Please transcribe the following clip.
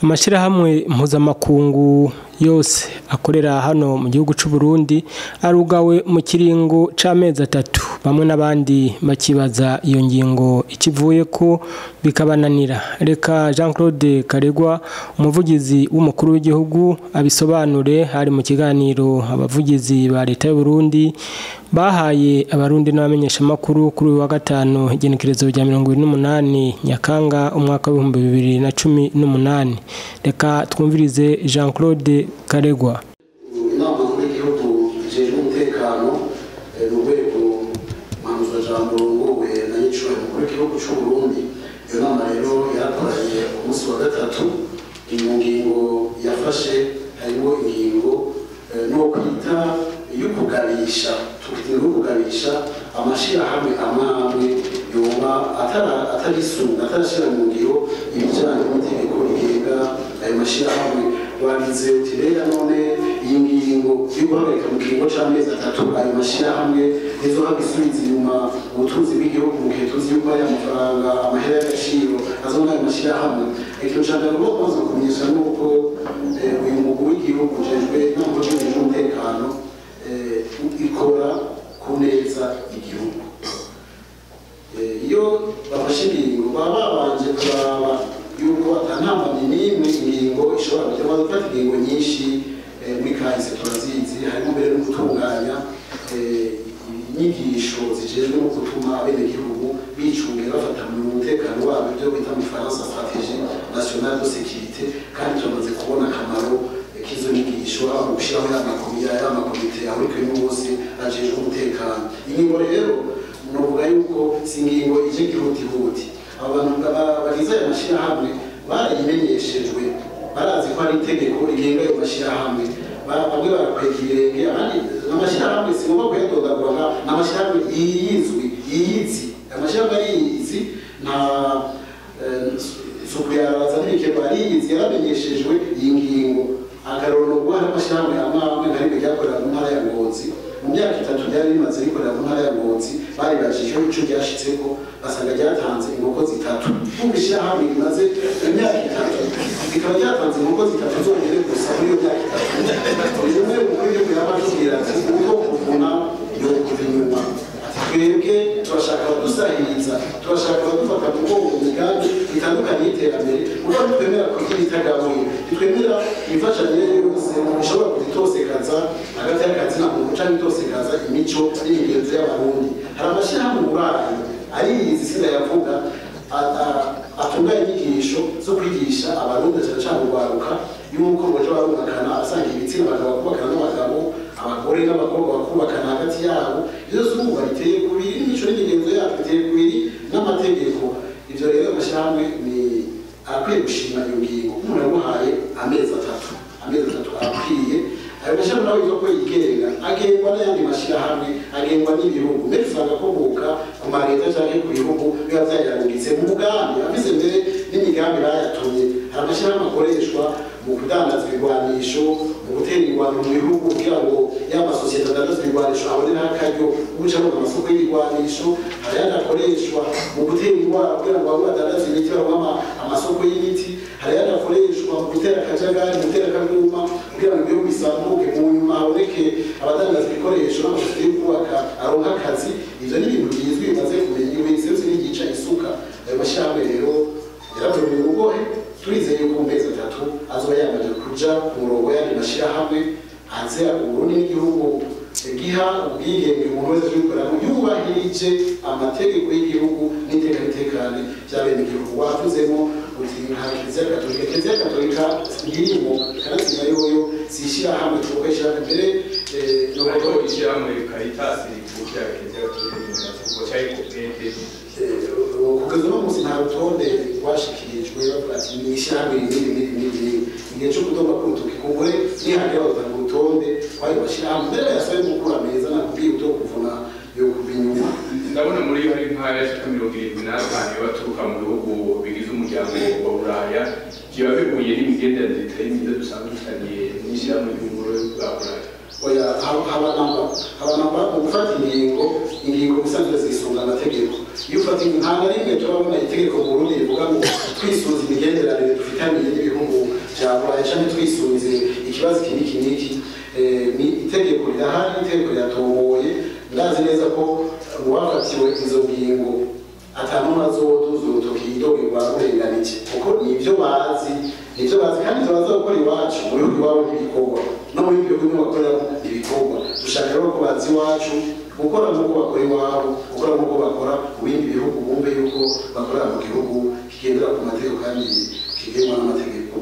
Amashirahamwe mpuzamakungu yose akorera hano mu gihugu c'u Burundi arugawe mu kiringo c'amezi atatu, bamwe n'abandi bakibaza iyo ngingo ikivuye ko bikabananira. Reka Jean Claude Karegwa, umuvugizi w'umukuru w'igihugu, abisobanure. Hari mu kiganiro abavugizi ba leta y'u Burundi bahaye abarundi n'abamenyeshamakuru kuri uyu wa gatanu, igenekerezo rya 28 Nyakanga umwaka w'2018. Reka twumvirize Jean Claude Karegwa. Inama nkuru y'igihugu ijejwe umutekano mu rwego mpanuzwajambo rurongowe na nyicubahiro umukuru w'igihugu c'u Burundi, iyo nama rero yarakoranye ku munsi wa gatatu. Mu ngingo yafashe harimo ingingo no kwita y'ukugabisha, tukita y'ukugabisha amashirahamwe amwe amwe yoba atarisunga, atarashira mu ngiro ibijanye n'itegeko rigenga ayo mashirahamwe. Wagize uti rero none iyi ngingo yo guhagarika mu kiringo c'amezi atatu ayo mashirahamwe ntizohava isubiza inyuma ubutunzi bw'igihugu, mu gihe tuzi yuko ari amafaranga, amahera y'agaciro azobona ayo mashirahamwe? Ikintu ca mbere ngomba kubanza kumenyesha ni uko uyu mugwi w'igihugu ujejwe inama nkuru y'umutekano ikora ku neza igihugu. Iyo bafashe ingingo baba babanje kuraba yuko atantambamyi n'imwe ingingo ishobora kujya gufata. Ingingo nyinshi muri kahise turazizi, harimo mbere no gutunganya inyigisho zijejwe no gutuma abenegihugu bicungira, bafata mu mutekano wabo, ibyo bita mu Faransa stratégie nationale de sécurité. Kandi turamaze kubona akamaro k'izo nyigisho, haba mu gushyiraho ya makomite ahurikiyemo bose ajejwe umutekano. Ingingo rero novuga yuko si ingingo ije gihutihuti. Abo bantu bagize ayo mashyirahamwe barayimenyeshejwe, barazi ko hari itegeko rigenga ayo mashyirahamwe. Bamwe barakwega ibirenge, abandi amashyirahamwe si ngombwa kuyadodagura, ni amashyirahamwe yiyizwi, yiyizi. Amashyirahamwe ariyizi, nta isuku yaraza n'ibikemba, ariyizi, yaramenyeshejwe iyi ngingo. Akarorero, hari amashyirahamwe amwe amwe nka rimwe ryakorera mu ntara ya Ngozi. Mu myaka 3 ryari rimaze rikorera mu ntara ya Ngozi, baribajije ico ryashitseko, basanga ryatanze inkoko zitatu. Kumva, ishyirahamwe rimaze imyaka 3 rikaba ryatanze inkoko zitatu zonyine gusa muri iyo myaka 3. Rimwe umukuru w'igihugu yaba atubwira ati uko kuvuna yo kuva inyuma, ati twebwe turashaka abadusahiriza, turashaka abadufata mu mugongo mu migambi itandukanye y'iterambere, kuko ntitwemera kugira itagabuye, ntitwemera imfashanyo yose ishobora kuzitosekaza hagati y'akazi na muntu canke itosekaza imico n'imigenzo y'Abarundi. Hari amashyirahamwe muri ariyizi, sindayavuga, atunganya inyigisho zo kwigisha Abarundi, cyane cyane urwaruka, yuko boja barubakana asanga ibitsina, abagabo bakubakana n'abagabo, abagore n'abakobwa bakubakana hagati yabo. Ivyo urumva biteye kubiri n'imico n'imigenzo yacu, biteye kubiri n'amategeko. Ivyo rero amashyirahamwe ni arakwiye gushima iyo ngingo. Umuntu yamuhaye amezi 3, amezi 3 arakwiye. Ayo mashyirahamwe nawe ko yigenga, agengwa n'ayandi mashyirahamwe, agengwa n'ibihugu, mbere usanga akomoka ku mareta canke ku bihugu biba vyayarungitse mu mugambi, afise mbere n'imigambi bayatumye. Hari amashyirahamwe akoreshwa mu kudandaza ibigwanisho, mu gutera ingwano mu bihugu, kugira ngo ya masosiyete adandaza ibigwanisho abone n'akaryo guca mu amasoko y'ibigwanisho. Hari ayandi akoreshwa mu gutera ingwara kugira ngo bamwe badandaze imiti baronke amasoko y'imiti. Hari ayandi akoreshwa mu gutera akajagari, mu gutera akaguma, kugira ngo ibihugu bisambuke, mu nyuma haboneke abadandaza ibikoresho n'amasosiyete yo kubaka aronke akazi. Ivyo ni ibintu bizwi, bimaze kumenya ibintu n'igica isuka. Ayo mashyirahamwe rero yaravuye mu rugohe. Turizeye yuko mu mezi 3 azoba yamaze kuja ku murongo y'andi mashyirahamwe hanze. Uburundi n'igihugu giha ubwigenge umuntu wese abikoramo yubahirije amategeko y'igihugu n'iteka n'itekane by'abenegihugu. Wavuzemo uti nka Kiliziya Katolika. Kiliziya Katolika ntirimo, kanatsinda yoyo si ishyirahamwe, tuvuga ishyirahamwe mbere. Ariko ishyirahamwe Caritas rikukira Kiliziya Gatolika kuko cyari kopete. Kugeza uno munsi nta rutonde rwashikirijwe bavuga ati ni ishyirahamwe iri n'iri n'iri n'iri n'iri. Igihe cyo kudoma k'urutoki, kumbure nihagera bazana urutonde rw'ayo mashyirahamwe mbere bayasabe gukura meza. Nakubwiye uto kuvuna yo kuva inyuma. Ndabona muri yo hari nk'ayashika 75 baturuka mu bihugu bigize umuryango wa Buraya. Biba bihuye n'imigenderanire itari myiza dusanzwe dufitaniye n'ishyirahamwe ry'Ubumwe bwa Buraya? Oya, haba namba, haba namba. Mu gufata ingingo, ingingo ubusanzwe zisunga amategeko. Iyo ufata ingingo, nta na rimwe turabona itegeko mu Burundi rivuga ngo twisunze imigenderanire dufitaniye n'ibihugu vya Buraya canke twisunze ikibazo iki n'iki n'iki. Ni itegeko rirahari, itegeko riratomoye. Ndazi neza ko uwafatiwe izo ngingo atanumwe azoduza urutoki yidogerwa rurenganije, kuko nivyo bazi, nivyo bazi kandi ivyo baza gukora iwacu mu bihugu iwabo ntibikorwa, no mu bindi bihugu bimwe bakoreramo ntibikorwa. Dushaka rero ko baza iwacu gukora nk'uko bakora iwabo, gukora nk'uko bakora mu bindi bihugu, bumve yuko bakorera mu gihugu kigendera ku mategeko kandi kigengwa n'amategeko.